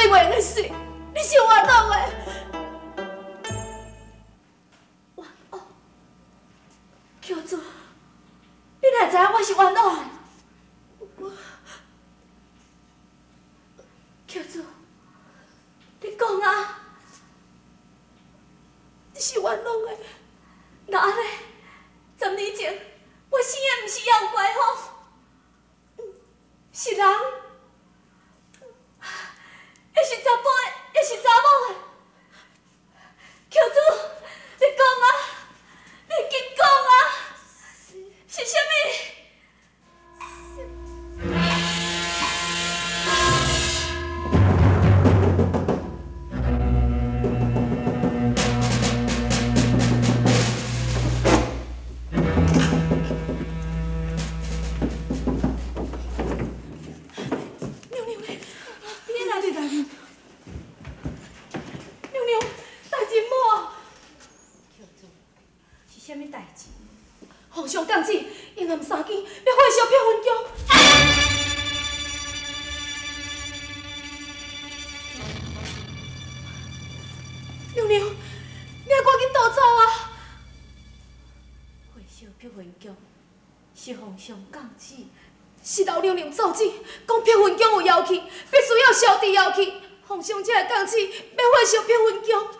对袂用的死，你是冤枉的。冤枉，乔子，你哪会知影我是冤枉的？我，乔子，你讲啊，你是冤枉的。那按呢，10年前我生的毋是妖怪吼，是人。抑是查埔的，抑是查某的。乔子，你讲啊，你紧讲啊，是啥物？皇上降旨，应暗三更要火烧碧云宫。娘娘，你爱赶紧逃走啊！火烧碧云宫是皇上降旨，是老娘娘奏旨，讲碧云宫有妖气，必须要消除妖气，皇上才会降旨要火烧碧云宫。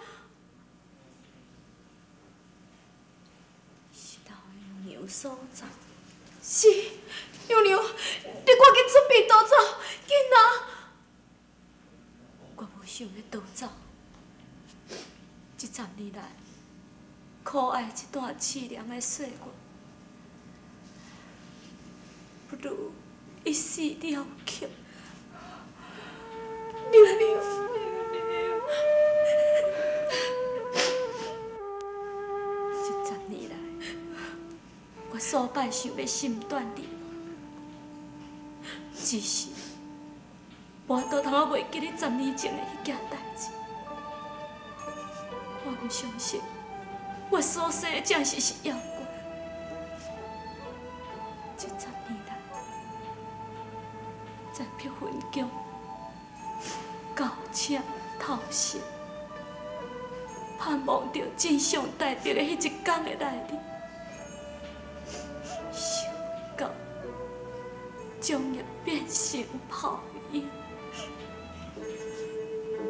所在是娘娘，你赶紧准备逃走，紧啊！我无想欲逃走。这十年来，苦爱这段凄凉的岁月，不如一死了却。娘娘，这十年来，我数摆想欲心断你，只是无倒通仔袂记得十年前的彼件代志。我毋相信，我所生的正是是妖怪。这十年来，在碧云宫苟且偷生，盼望著真相大白的彼一天的来临。终日变成泡影。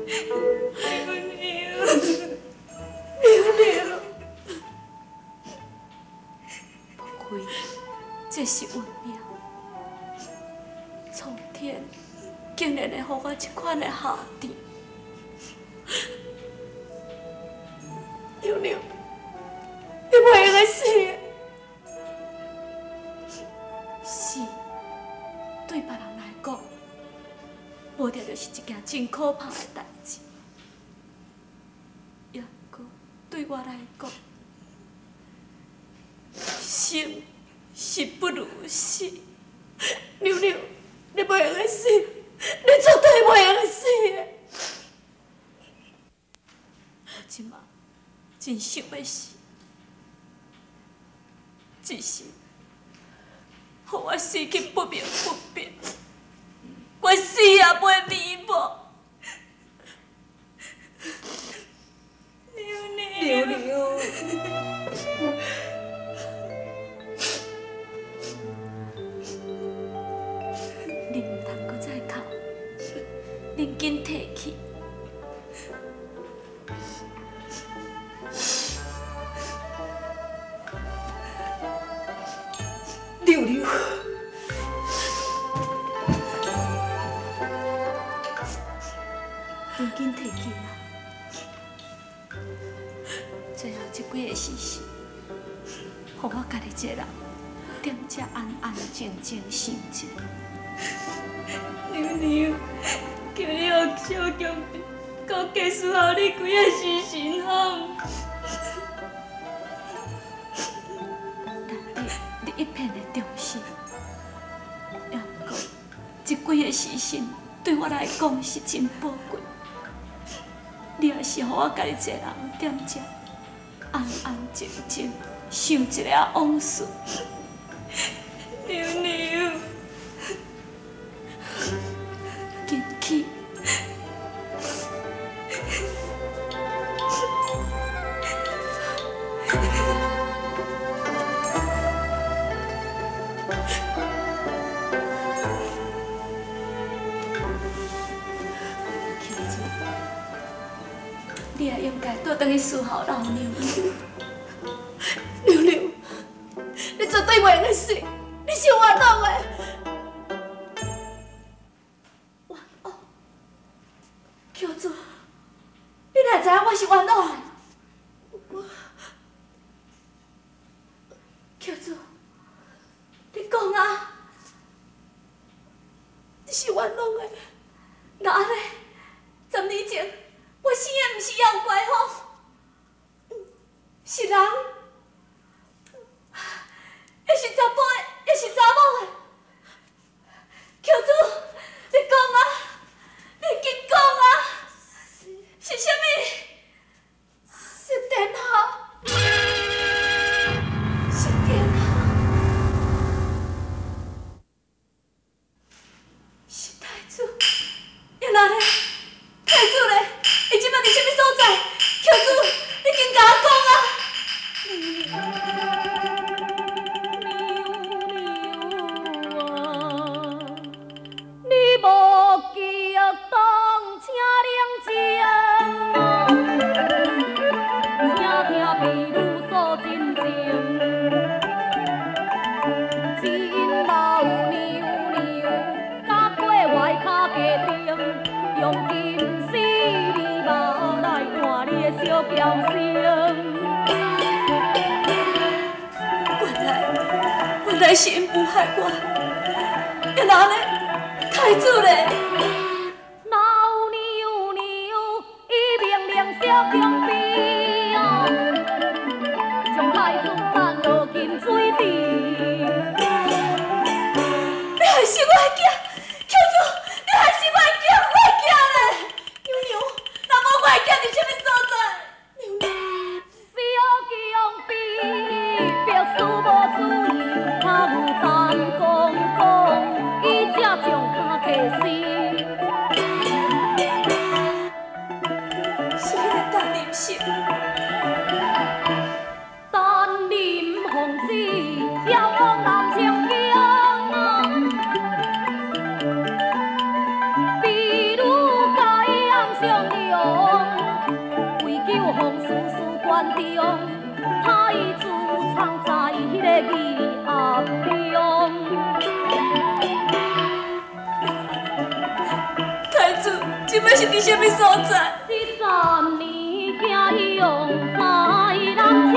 娘娘，娘娘，莫非这是运命？苍天竟然会予我这款的下场！娘娘，你袂用得死。死对别人来讲，无定就是一件真可怕的代志。也毋过对我来讲，生是不如死。娘娘，你袂用得死，你绝对袂用得死的。我这马真想欲死，只是予我死去不明不白，我死也袂瞑目。娘娘，娘娘，你毋通阁再哭，恁紧提起。娘娘，恁紧提起啊！最后这几个时辰，予我家己一个人踮遮安安静静想一下。娘娘，求你予小强阁继续予你几个时辰好？你一片的忠心，也毋过这几个时辰对我来讲是真宝贵。你若是予我家己一个人踮遮安安静静想一下往事，娘娘，紧去，你也應該倒轉去伺候老娘。娘娘，你絕對袂用得死，你是冤枉的。冤枉？喬祖，你哪會知影我是冤枉的？我，喬祖，你講啊，你是冤枉的。那按呢？10年前，我生的毋是妖怪吼，是人，抑是查埔的，抑是查某的。喬祖，你講啊，你緊講啊，是啥物？是殿下，是殿下，是太子，伊哪咧？太子咧？伊這擺佇啥物所在？喬祖，你緊共我講啊！娘娘啊，你無記憶當請冷靜啊，請聽婢女訴真情，只因老娘娘甲過外跤家庭，用金絲籬笆來換你的小嬌生。原來是𪜶謀害我，啊那咧，太子咧？老娘娘已命令小強兵啊，將太子放落金水池。你害死我的囝，喬祖，你害死我的囝，我的囝咧！娘娘，若無我的囝佇啥物所在？娘娘，小強兵白事無注意，較有陳公公，伊才將跤客死。是彼个陳林氏，陳林奉旨要往南清宮啊，婢女共伊暗相量，為救方事事關中，太子藏在彼个耳盒中。太子這擺是佇啥物所在？這10年行用在南清，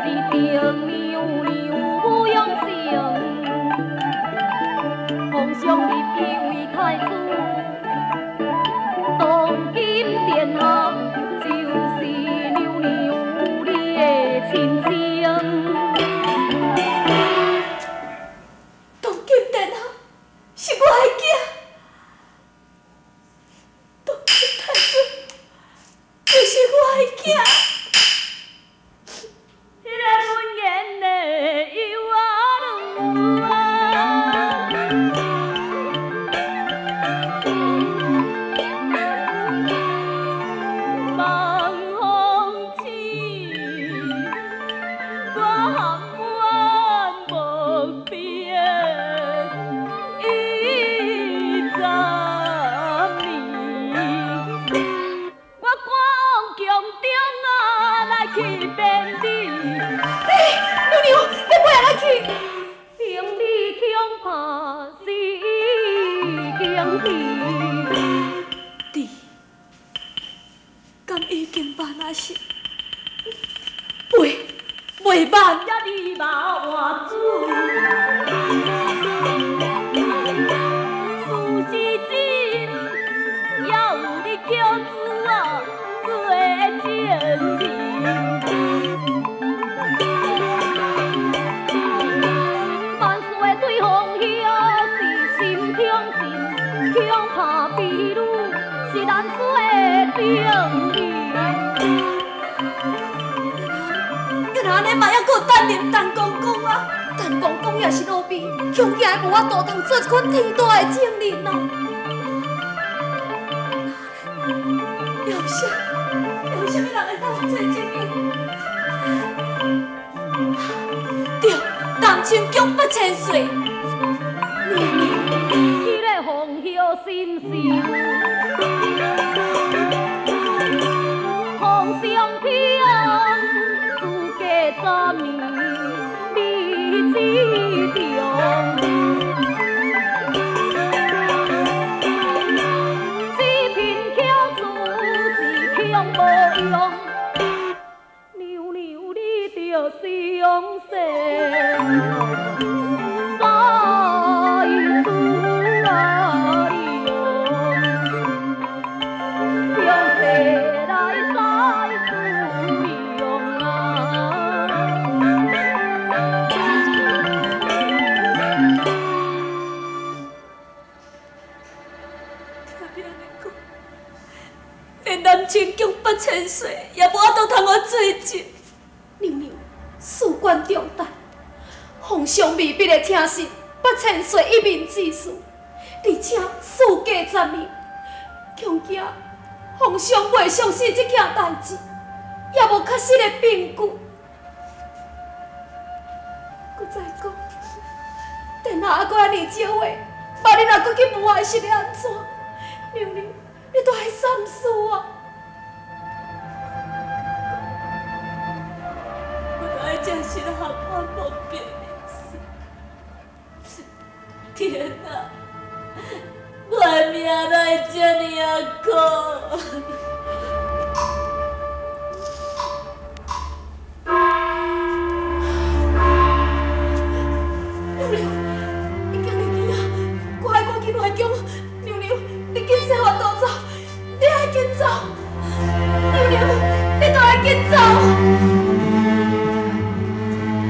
是鄧娘娘武永成，皇上立伊為太子，當今殿下就是娘娘你的親生。當今殿下是我的囝，當今太子就是我的囝。彼个文言的幼仔女啊，望风起，我含冤无边，20年，我赶往宫中啊来去便你。你娘娘，你袂用去。命你恐怕是已經去。弟，敢已經慢啊是？袂，袂慢。也你嘛换主，事是真，也有你喬子啊做證明。萬事的對方曉是心中心，恐怕婢女是難做的證明。敢若按呢嘛，猶閣有陳林陳公公啊！陳公公也是路邊，恐驚伊無法度通做這款天大的證人啊！有啥？有啥物人會當做證人？對，南清宮8000歲。娘娘，彼个紅葉心事。亲强八千岁，也无法度通我做证。娘娘，事关重大，皇上未必会听信八千岁一面之词，而且事隔10年，恐惊皇上袂相信这件代志，也无确实的凭据。阁再讲，殿下犹阁按呢少话，万一若阁去问我是欲按怎？娘娘，你都爱三思啊！我都爱正实合法无变的事。天啊！我的命哪会这尔仔苦？娘娘，已经入去啊！我爱赶紧回宫。娘娘，你紧设法逃走，你爱紧走，娘娘。